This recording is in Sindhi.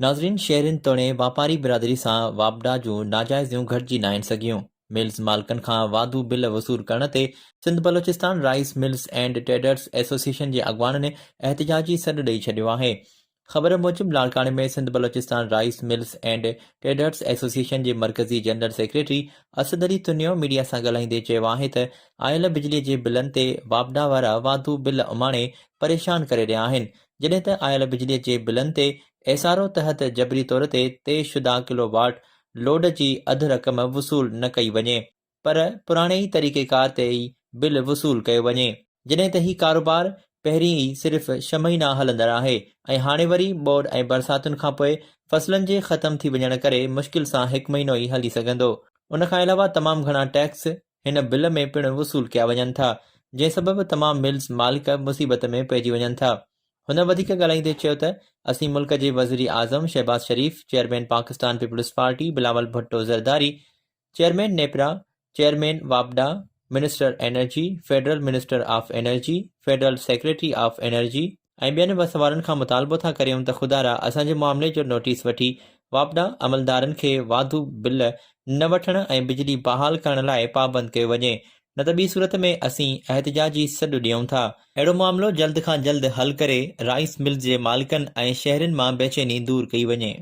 ناظرين شهرين توڻي واپاري برادري سان واپڊا جون ناجائزيون گهٽجي ناهن سگهيون، ملز مالڪن کان واڌو بل وصول ڪرڻ تي Sindh Balochistan rice mills and traders association جي اڳواڻن احتجاجي سڏ ڏئي ڇڏيو آهي. خبر موجب لاڙڪاڻي ۾ Sindh Balochistan rice mills and traders association جي مرڪزي general secretary Asad Ali Tunio media سان ڳالهائيندي چيو آهي ته آيل بجلي جي بلن تي واپڊا وارا واڌو بل اماڻي پريشان ڪري رهيا آهن جڏهن ته آيل بجلي جي بلن تي ايس آر او تحت جبري طور تي طئي شده ڪلو واٽ لوڊ جي اڌ رقم وصول نه ڪئي وڃي پر پراڻي ئي طريقيڪار تي ئي بل وصول ڪيو وڃي جڏهن ته هي ڪاروبار پهرين ئي صرف ڇهه مهينا هلندڙ آهي ۽ هاڻي وري ٻوڏ ۽ برساتن کانپوء فصلن جي ختم ٿي وڃڻ ڪري مشڪل سان هڪ مهينو ئي هلي سگهندو ان کان علاوه تمام گهڻا ٽيڪس هن بل ۾ پڻ وصول ڪيا وڃن ٿا، جنهن سبب تمام ملز مالڪ مصيبت ۾ پئجي وڃن ٿا. هن وڌيڪ ڳالهائيندي چيو ته اسين ملڪ جي وزري اعظم Shehbaz Sharif, chairman Pakistan peoples party Bilawal Bhutto Zardari, chairman NEPRA, chairman واپڊا، minister energy, federal minister of energy, federal secretary of energy, ۽ ٻين وس وارن کان مطالبو ٿا ڪريون ته خدارا اسان جي معاملي جو نوٽيس وٺي واپڊا عملدارن کي واڌو بل نه وٺڻ ۽ بجلي بحال ڪرڻ لاء پابند ڪيو وڃي نه ته ٻي صورت ۾ اسين احتجاجي سڏ ڏيون ٿا. اهڙو معاملو جلد کان جلد حل ڪري رائيس ملز جي مالڪن ۽ شهرين مان بيچيني دور ڪئي وڃي.